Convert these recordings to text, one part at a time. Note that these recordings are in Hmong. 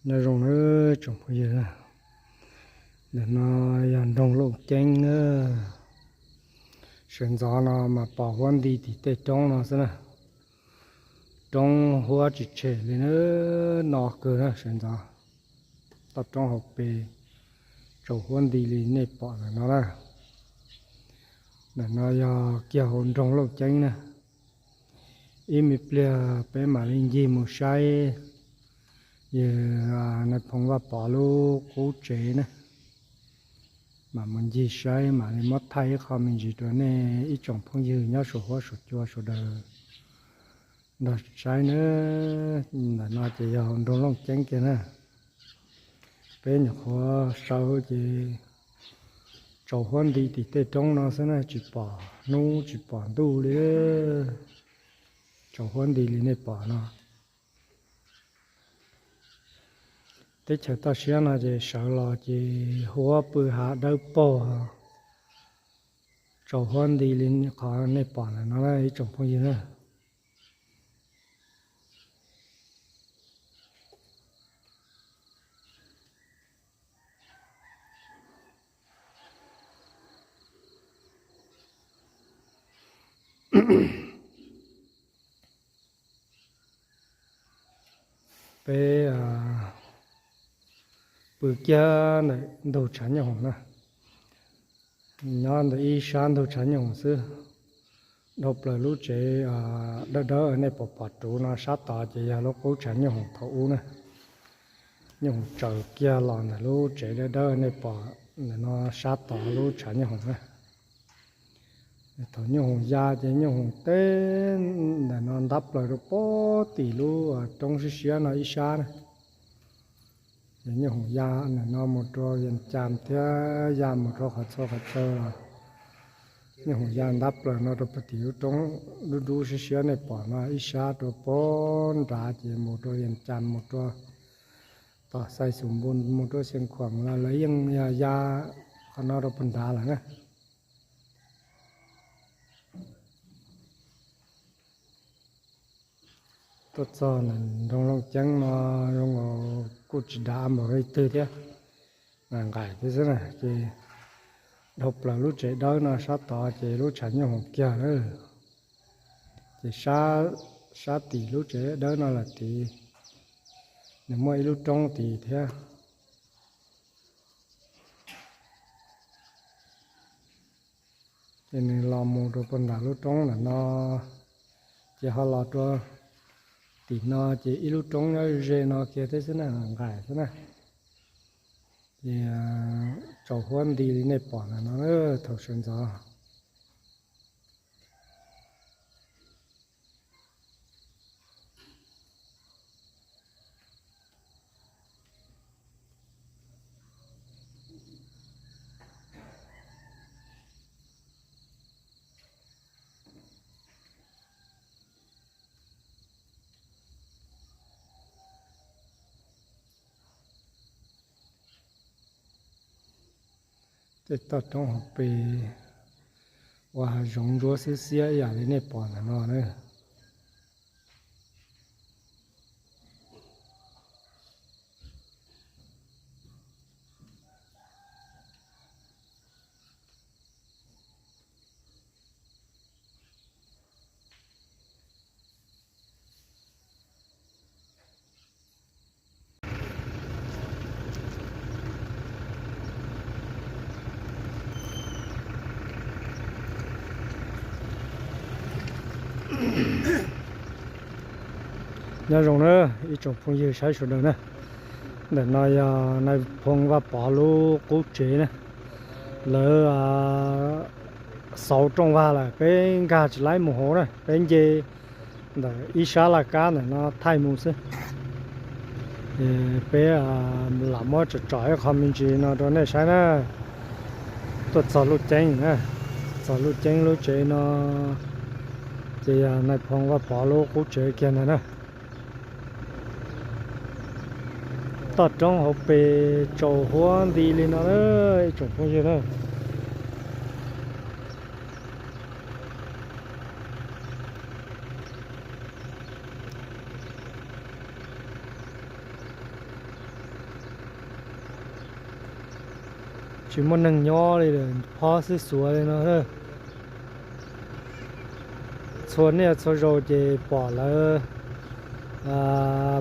Nyob zoo nawb tsoom phooj ywg, ntawm no yog nroog Looj Ceeb na. Sawv ntxov no mas pom huab nti tim tej roob no xwb na. Roob huab tsis tshem li na, no kawg na sawv ntxov. Toj roob hauv pes tsaus huab nti li nej pom ntawm no na. Ntawm no yog kiag hauv nroog Looj Ceeb na. Ib me pliag peb mam li ncig mus saib yawg Nais Phoo Vaj Pov lub qub tsev na. Mam mus ncig saib mam li muab thaij ib qho me ntsis rau nej ib tsoom phooj ywg nyob saum huab saum cua sawv daws nrog saib na. Ntawm no ces yog hauv nroog Looj Ceeb kiag na. Peb nyuam qhuav sawv ces tsaus huab nti tim tej roob no xwb na, tsis pom hnub tsis pom ntuj li. Tsaus huab nti li nej pom no. Teb chaws toj siab no ces sawv los ces huab pw hav dawb paug, tsaus huab nti li qhov nej pom ntawm no ib tsoom phooj ywg na. Peb pw kiag ntawm ntug tshav nyooj hoom na. Nyob ntawm ib sab ntug tshav nyooj hoom xwb. Dhau plaws lub tsev dawb dawb nej pom pom ruv no sab tod ces yog lub qub tshav nyooj hoom thaum ub na. Nyooj hoom tsaws kiag los ntawm lub tsev dawb dawb nej pom ntawm no sab tod lub tshav nyooj hoom na. Thaum nyooj hoom ya ces nyooj hoom teb ntawm no ntab plaws rau pem tim lub roob siab siab no ib sab na. Ces nyooj hoom ya ntawm no mus rau Vias Cas thiab ya mus rau qhov txhua qhov chaw los nyooj hoom ya ntab plaws no rau pem tim lub roob dub dub siab siab nej pom no ib sab rau pem nrad ces mus rau Vias Cas mus rau tom Xais Xus Npu mus rau Xias Khuam los lawv yeej ya qhov no rau pem nrad lawm na. Tuaj txog ntawm nroog Looj Ceeb no zoo nkaus kuj tsis dav npaum li twg thiab, nqaim nqaim thiab xwb na. Ces dhau plaws lub tsev dawb no sab tod ces lub tshav nyooj hoom kiag lawm. Ces sab tim lub tsev dawb no lawm tid, nws muaj ib lub roob tid thiab. Ces nws los mus rau puag nram lub roob ntawm no, ces ho los rau tim no ces ib lub roob nyob ze no kiag thiab xwb na, nqaim xwb na. Ces tsaus huab nti li nej pom ntawm no thaum sawv ntxov. Tej toj roob hauv pes ua hav zoov ntsuab xiab xiab ib yam li nej pom ntawm no na. Nyob zoo na ib tsoom phooj ywg saib sawv daws na. Ntawm no yog Nais Phoo Vaj Pov lub qub tsev na. Lawv xauv rooj vag lawm peb nkag tsis laib mus hauv na, peb nce ntawm ib sab laj kab ntawm no thaij mus xwb. Peb lam muab tsom tsom ib qho me ntsis no rau nej saib na. Tuaj txog Luj Ceeb na, txog Luj Ceeb lub tsev no ces yog Nais Phoo Vaj Pov lub qub tsev kiag ntag na. Toj roob hauv pes tsaus huab nti li no na ib tsoom phooj ywg na. Tsis muaj neeg nyob li lawm, phob xwb xuav li no. Txhua niaj txhua zaus ces pom lawv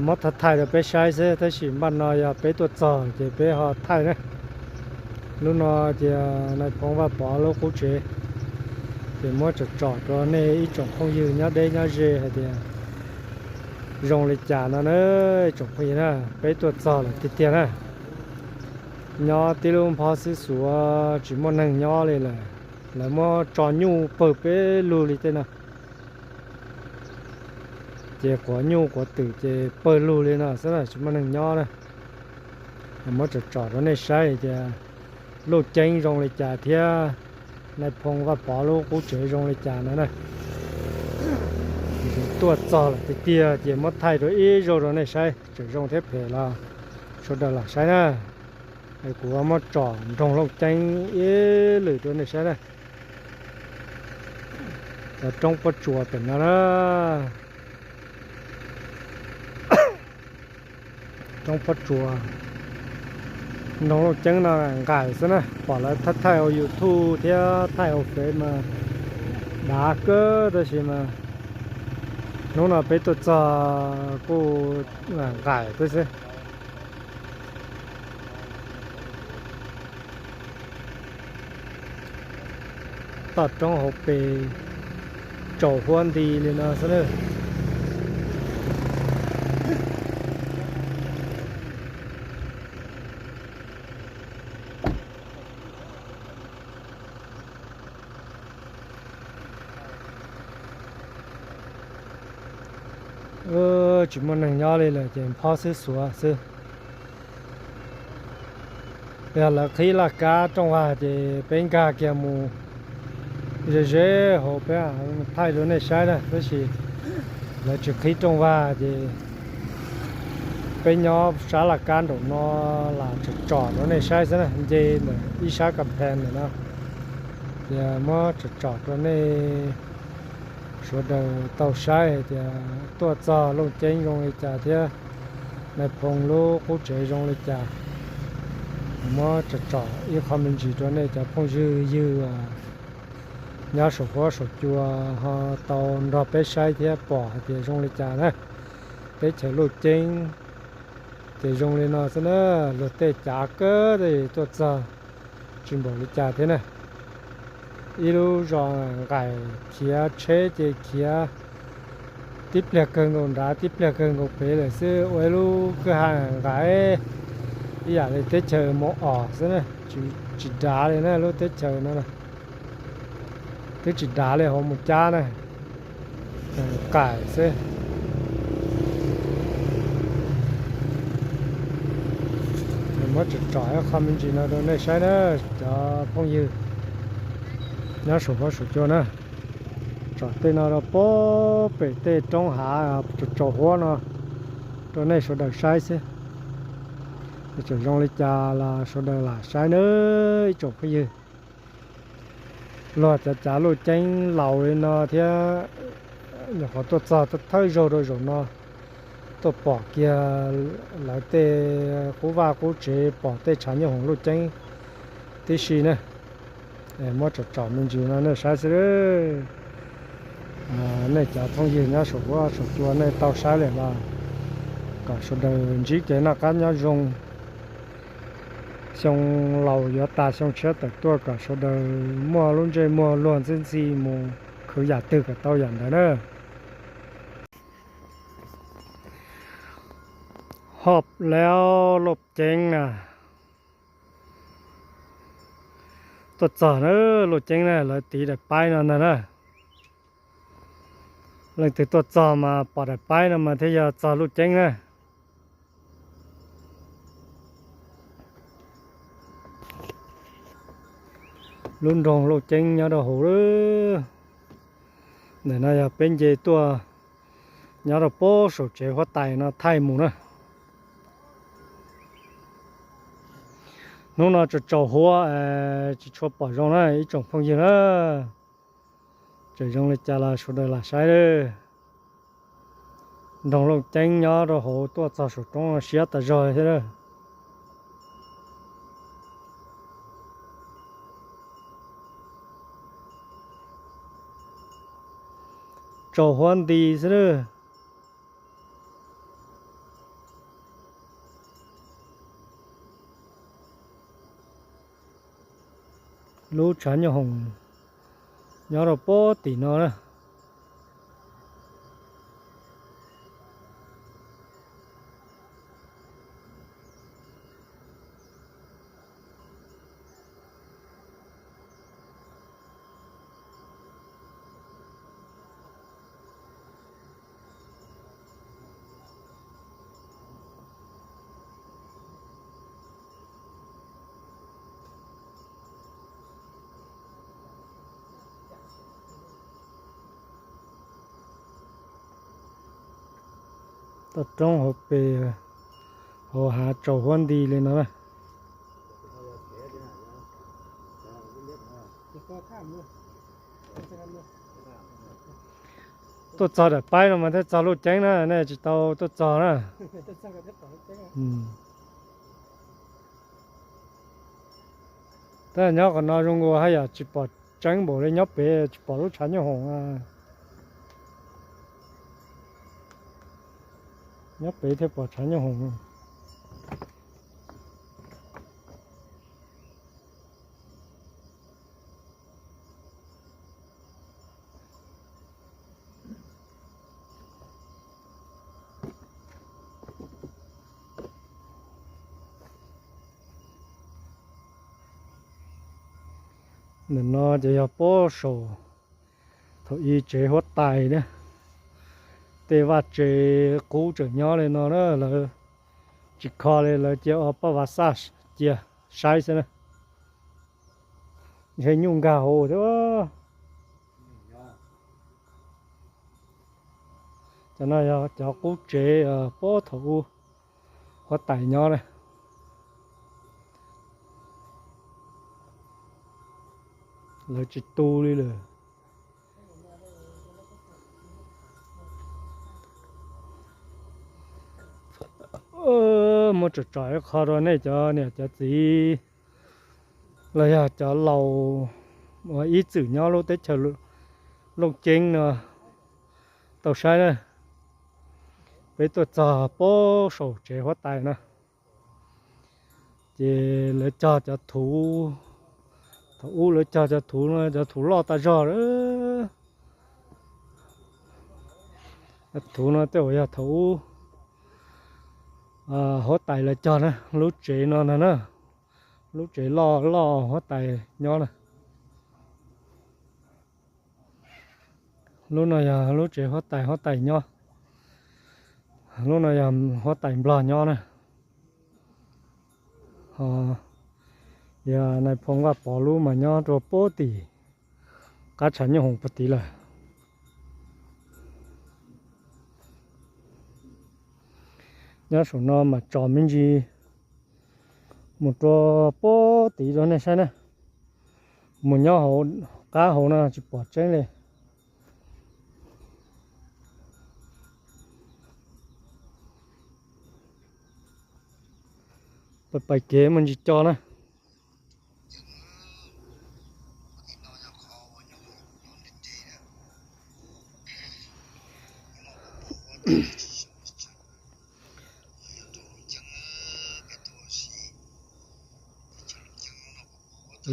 muab thaij thaij rau peb saib xwb, tab sis npaj no yog peb tuaj txog ces peb ho thaij na. Lub no ces Nais Phoo Vaj Pov lub qub tsev, ces muab tsom tsom rau nej ib tsoom phooj ywg nyob deb nyob ze hais tias zoo li cas no na, ib tsoom phooj ywg na, peb tuaj txog lawm tiag tiag na. Nyob tib lub phob xwb xuav tsis muaj neeg nyob li lawm, lawv muab tso nyuj pawg peb lug li tej no. Ces quav nyuj quav twm ces pawg lug li no xwb na, tsis muaj neeg nyob na. Muab tsom tsom rau nej saib tias Looj Ceeb zoo li cas thiab Nais Phoo Vaj Pov lub qub tsev zoo li cas no na. Tuaj txog lawm tiag tiag ces muab thaij rau ib zaug rau nej saib, tseem zoo thiab phem los sawv daws lam saib na. Kuv muab tsom nroog Looj Ceeb ib lwm rau nej saib na. Cov roob pob tsuas pem no na. Roob pob tsuas, nroog Looj Ceeb no nqaim xwb na, pom lawv thaij thaij hauv YouTube thiab thaij hauv Fev mas dav kawg tab sis mas hnub no peb tuaj txog kuj nqaim xwb xwb. Toj roob hauv pes tsaus huab nti li no xwb na. Tsis muaj neeg nyob li lawm ces phob xwb xuav xwb. Yog lawv qhib laj kab rooj vag ces peb nkag kiag mus ze ze hauv peb thaij rau nej saib na, tab sis lawv tsis qhib rooj vag ces peb nyob sab laj kab nraum no lam tsom tsom rau nej saib xwb na, nce ntawm ib sab kas phees ntawm no. Ces muab tsom tsom rau nej sawv daws tau saib hais tias tuaj txog Looj Ceeb zoo li cas thiab Nais Phoo lub qub tsev zoo li cas. Muab tsom tsom ib qho me ntsis rau nej cov phooj ywg ywg nyob saum huab saum cua ho tau nrog peb saib thiab pom hais tias zoo li cas na. Teb chaws Looj Ceeb ces zoo li no xwb na, luag tej cav kawg tuaj txog tsis npaum li cas thiab na. Ib lub zos nqaim khiav tsheb ces khiav tib pliag kawg nkaus nrad tib pliag kawg nkaus pem lawm xwb, ua ib lub kwj ha nqaim ib yam li teb chaws Mus Om xwb na, tsis dav li na lub teb chaws no. Twb tsis dav li hauv Mus Cab na, nqaim xwb. Muab tsom tsom ib qho me ntsis no rau nej saib na, cov phooj ywg nyob saum huab saum cua na. Tsom tej no rau pem tej roob hav tsaus huab no rau nej sawv daws saib xwb. Tseem zoo li cas los sawv daws lam saib na ib tsoom phooj ywg. Luag cov cav Looj Ceeb laus li no thiab, nyuam qhuav tuaj txog thawj zaug rau zaum no, tuaj pom kiag lawv tej qub vaj qub tsev, pom tej tshav nyooj hoom Looj Ceeb tib si na. Muab tsom tsom me ntsis no nej saib xwb. Nej cov phooj ywg nyob saum huab saum cua nej tau saib lawm los kom sawv daws ntsib kev noj qab nyob zoo. Xyoo laus yuav tas xyoo tshiab tawm tuaj kom sawv daws muaj lub ntsej muag luag ntxhi ntxhi mus khwv yam twg kom tau yam ntawd na. Hov lawm Looj Ceeb na. Tuaj txog na, Looj Ceeb na, lawv tiv daim paib no ntag na. Leej twg tuaj txog mas pom daim paib no mas thiaj yog txog Looj Ceeb na. Lub nroog Looj Ceeb nyob rau hauv lawm. Ntawm no yog peb nce tuaj nyob rau pem saum tsev huab tais no thaij mus na. Hnub no tsaus tsaus huab tsis tshua pom zoo na ib tsoom phooj ywg na. Tseem zoo li cas los sawv daws lam saib lawm. Nroog Looj Ceeb nyob rau hauv tuaj txog saum roob siab tas zog thiab lawm. Tsaus huab nti xwb na. Lub tshav nyooj hoom nyob rau pob tim no na. Toj roob hauv pes, hauv hav tsaus huab nti li no na. Tuaj txog daim paib no mas thiaj txog Looj Ceeb na, nej tsis tau tuaj txog na. Tab nyob qhov no zoo nkaus haj yam tsis pom tseeb npaum li nyob pem, tsis pom lub tshav nyooj hoom. Nyob pem thiaj pom tshav nyooj hoom. Ntawm no ces yog pob saum thaum ub tsev huab tais na. Tej vaj tse qub tseem nyob li no na, lawv tsis kho li, lawv cia ua paj vav xaj cia saib xwb na. Ntshe nyuj nkag hauv thiab. Cov no yog cov qub tsev pob thaum ub huab tais nyob na. Lawv tsis tu li lawm. Muab tsom tsom ib qho rau nej cov niam cov txiv los yog cov laus uas ib txwm nyob lub teb chaws Looj Ceeb no tau saib na. Peb tuaj txog pob saum tsev huab tais no, ces lawv cog cov thuv, thaum ub lawv cog cov thuv no, cov thuv loj tas zog lawm. Cov thuv no tej zaum yog thaum ub huab tais lawv cog na, lub tsev no no na, lub tsev loj loj huab tais nyob na. Lub no yog lub tsev huab tais, huab tais nyob. Lub no yog huab tais Nplog nyob na. Ho yog nais phoo Vaj Pov lub mas nyob rau pob tim qab tshav nyooj hoom puag tid lawm. Nyob saum no mas tso me ntsis mus rau pob tid rau nej saib na. Mus nyob hauv qab hauv no tsis pom tseeb li. Pais kev mus ntsis co na.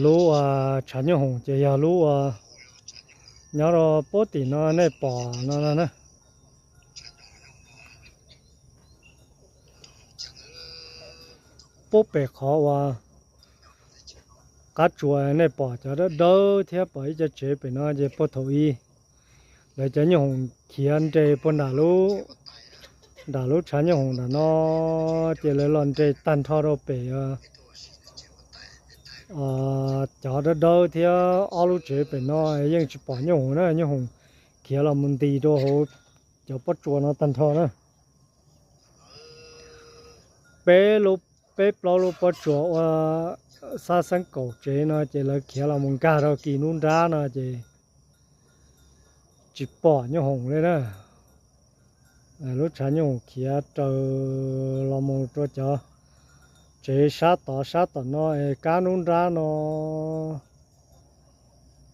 Lub tshav nyooj hoom ces yog lub nyob rau pob tim no nej pom no no na. Pob pem qhov uas qab tsuas nej pom cov dawb dawb thiab pom ib co tsev pem no ces puag thaum ub lawv cov nyooj hoom khiav nres puag nram lub, nram lub tshav nyooj hoom nram no, ces lawv los nres tag nrho rau pem. Cov dawb dawb thiab ob lub tsev pem no yeej tsis pom nyooj hoom na, nyooj hoom khiav los mus ntis rau hauv cov pob tsuas no tag nrho na. Peb lub, peb plaub lub pob tsuas ua xab xeeb kaum tsev no ces lawv khiav los mus nkag rau kis nruab nrab no ces tsis pom nyooj hoom li na. Lub tshav nyooj hoom khiav raws los mus rau cov tsev sab tod sab tom no es kab nruab nrab no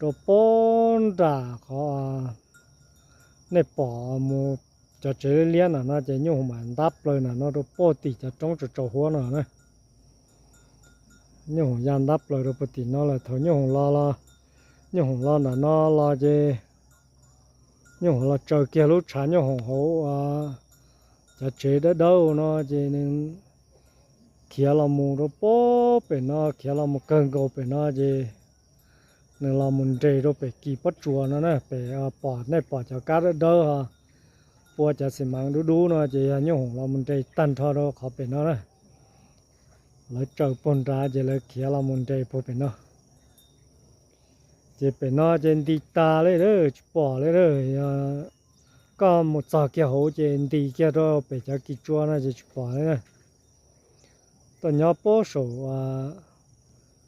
rau pob nram qhov Nej pom mus cov tsev liab liab no no ces nyuj hoom mam ntab plaws no no rau puag tim cov roob tsaus tsaus huab no na. Nyuj hoom ya ntab plaws rau puag tim no lawm. Thaum nyuj hoom los los, nyuj hoom los ntawm no los ces nyuj hoom los tsaws kiag lub tshav nyuj hoom hauv cov tsev dawb dawb no ces nws khiav los mus rau puag pem no, khiav los mus kawg nkaus pem no ces nws los mus nres rau pem kis pob tsuas no na, pem pom, nej pom cov kab dawb dawb ho pua cov xi mas dub dub no ces yog nyuj hoom los mus nres tag nrho rau qhov pem no na. Lawv tsaws puag nrad ces lawv khiav los mus nres puag pem no. Ces pem no ces nti tas li, tsis pom li. Yog koj mus txog kiag hauv ces nti kiag rau pem cov kis tsua no ces tsis pom li na. Tuaj nyob puag saum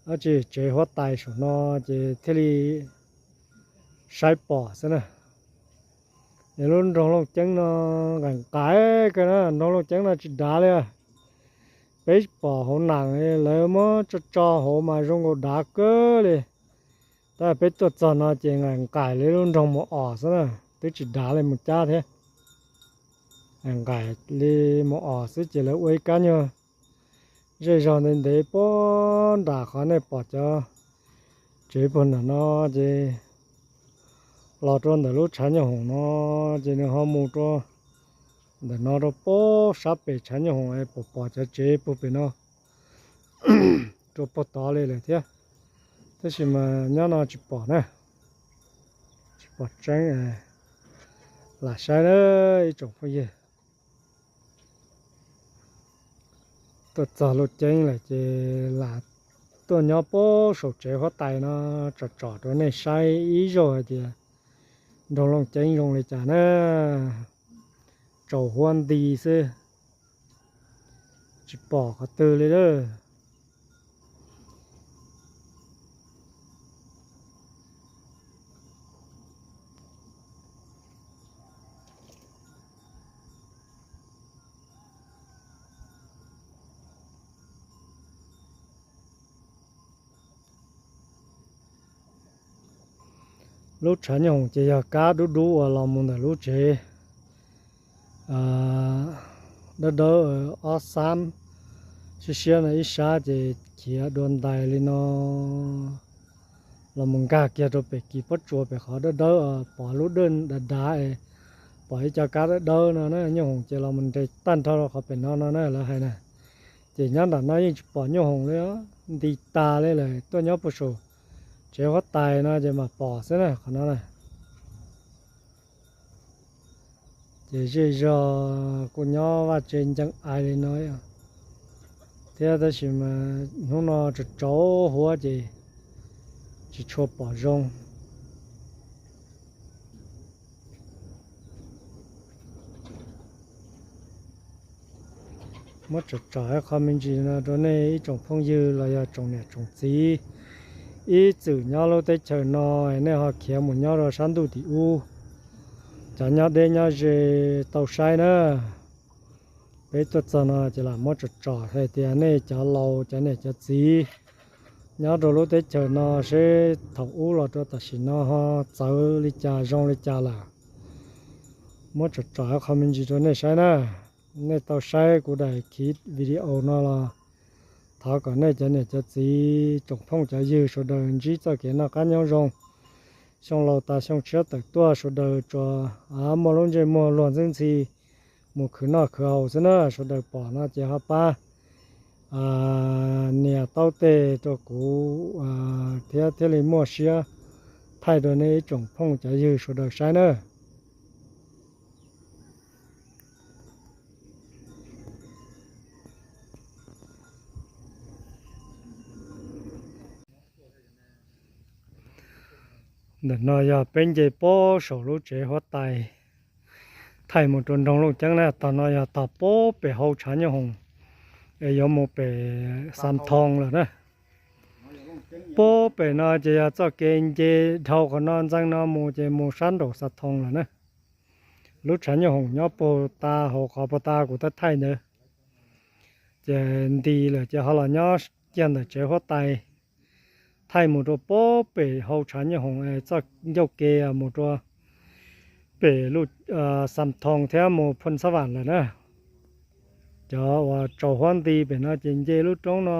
dab tsi tsev huab tais saum no ces thiaj li saib pom xwb na. Es lub nroog Looj Ceeb no nqaim nqaim kawg na, nroog Looj Ceeb no tsis dav li. Peb pom hauv nas lawv muab tso tso hauv mas zoo nkaus dav kawg li. Tab peb tuaj txog no ces nqaim nqaim li lub nroog Mus Os xwb na, twb tsis dav li Mus Cab thiab. Nqaim li Mus Os xwb ces lawv ua ib kab nyuag zej zog ntev ntev puag nram qhov nej pom cov tsev puag nram no ces los rau ntawm lub tshav nyuj hoom no ces nws ho mus rau ntawm no rau puag sab pem tshav nyuj hoom es pom pom cov tsev puag pem no rau puag tod li lawm thiab. Tab sis mas nyob no tsis pom na, tsis pom tseeb. Lam saib na ib tsoom phooj ywg. Tuaj txog Looj Ceeb lawm ces lam tuaj nyob puag saum tsev huab tais no tsom tsom rau nej saib ib zaug hais tias nroog Looj Ceeb zoo li cas na. Tsaus huab nti xwb, tsis pom qhov twg li lawm. Lub tshav nyuj hoom ces yog kab dub dub uas los mus ntawm lub tsev dawb dawb ob sab siab siab no ib sab ces khiav dua ntais li no los mus nkag kiag rau pem kis pob tsuas pem qhov dawb dawb pom lub dawj dav dav es pom ib co kab dawb dawb no na. Nyuj hoom ces los mus nres tag nrho rau qhov pem no no na lawv hais na. Ces nyob nram no yeej tsis pom nyuj hoom li, nti tas li lawm. Tuaj nyob puag saum tsev huab tais no ces mam pom xwb na qhov no na. Ces zej zog kuj nyob vaj tse ncees ais li no thiab, tab sis mas hnub no tsaus tsaus huab ces tsis tshua pom zoo. Muab tsom tsom ib qho me ntsis no rau nej ib tsoom phooj ywg los yog tsoom niam tsoom txiv ib txwm nyob lub teb chaws no, nej ho khiav mus nyob rau sab ntuj tim ub, cov nyob deb nyob ze tau saib na. Peb tuaj txog no ces lam muab tsom tsom hais tias nej cov laus cov niam cov txiv nyob rau lub teb chaws no seb thaum ub los rau tam sim no ho txawv li cas zoo li cas lawm. Muab tsom tsom ib qho me ntsis rau nej saib na. Nej tau saib kuv daim khiv video no los thov kom nej cov niam cov txiv tsoom phooj cov ywg sawv daws ntsib txoj kev noj qab nyob zoo, xyoo laus tas xyoo tshiab tawm tuaj, sawv daws tsuas muaj lub ntsej muag luag ntxeeb ntxhi mus khwv noj khwv haus xwb na. Sawv daws pom no ces ho pab nias taub teg rau kuv thiab thiaj li muaj siab thaij rau nej ib tsoom phooj cov ywg sawv daws saib na. Ntawm no yog peb nce puag saum lub tsev huab tais thaij mus rau nroog Looj Ceeb na. Tog no yog tog puag pem hauv tshav nyooj hoom es yuav mus pem Xam Thoo lawm na. Puag pem no ces yog txoj kev nce dhau qhov no ntxeev no mus ces mus sab nraum Xam Thoo lawm na. Lub tshav nyooj hoom nyob puag ta hauv qhov puag ta kuv thaij thaij ntawd. Ces nti lawm ces ho los nyob kiag ntawm tsev huab tais thaij mus rau puag pem hauv tshav nyooj hoom es txoj ncauj ke mus rau Pem lub Xam Thoo thiab mus Phoos Xab Vam lawm na. Cov uas tsaus huab nti pem no ces nce lub roob no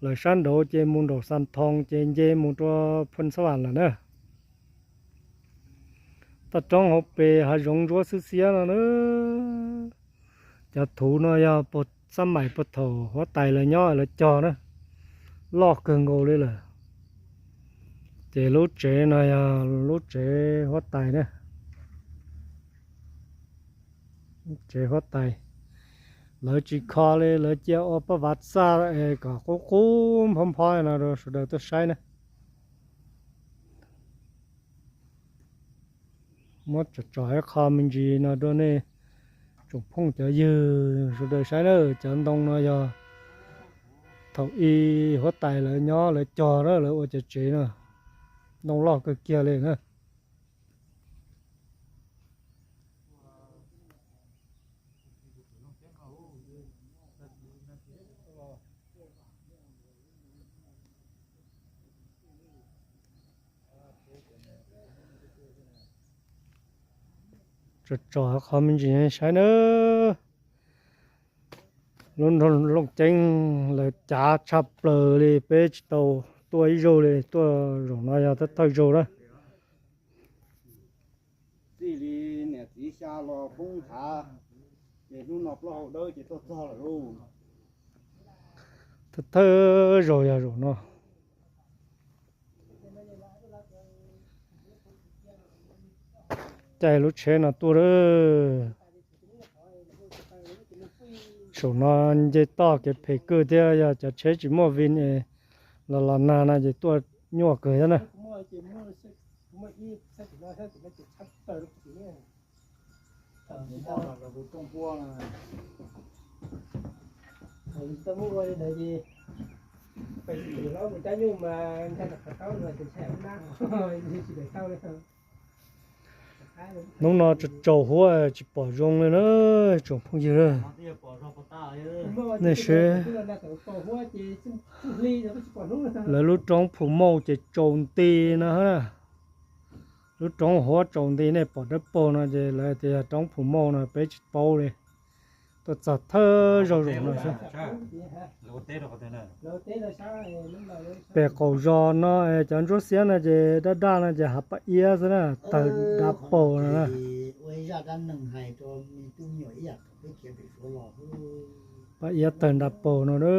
lawm sab nraud ces mus nraum Xam Thoo ces nce mus rau Phoos Xab Vam lawm na. Toj roob hauv pes hav zoov ntsuab xwb xiab no na. Cov thuv no yog xab maim puag thaum huab tais lawv nyob lawv cog na, loj kawg nkaus li lawm. Ces lub tsev no yog lub tsev huab tais na. Tsev huab tais, lawv tsis kho li, lawv cia ua paj vav txaj es kom qub qub nphob nphob no rau sawv daws tuaj saib na. Muab tsom tsom ib qho me ntsis no rau nej tsoom phooj cov ywg sawv daws saib na. Cov ntoo no yog thaum ub huab tais lawv nyob lawv cog na, lawv ua cov tsev no, ntoo loj kawg kiag li na. Tsom tsom qhov me ntsis saib na. Lub nroog Looj Ceeb lawv cav tshaj plaws li, peb tsis tau tuaj ib zaug li, tuaj zaum no yog thawj thawj zaug na. Txij li niam txiv xya los poob hav, ces hnub no plaub hau dawb ces tuaj txog lawm lauj. Thawj thawj zaug yog zaum no. Caij lub tsheb no tuaj lawm. Saum no nce toj kev phem kawg thiab, yog cov tsheb tsis muaj vin es los los nag no ces tuaj nyuaj kawg thiab na. Hnub no tsaus tsaus huab tsis pom zoo li na, tsoom phooj ywg. Nej saib, lawv lub roob Phu Mauj ces tsaus nti no. Lub roob Huab tsaus nti, nej pom dawb paug no ces lawv tias yog roob Phu Mauj no, peb tsis paub li. Tuaj txog thawj zaug zaum no xwb. Pem qaum zos no cov ntsuab xiab no ces daj daj no ces hav Paj Iab xwb na, tawg dav paug no na. Paj Iab tawg dav paug no na.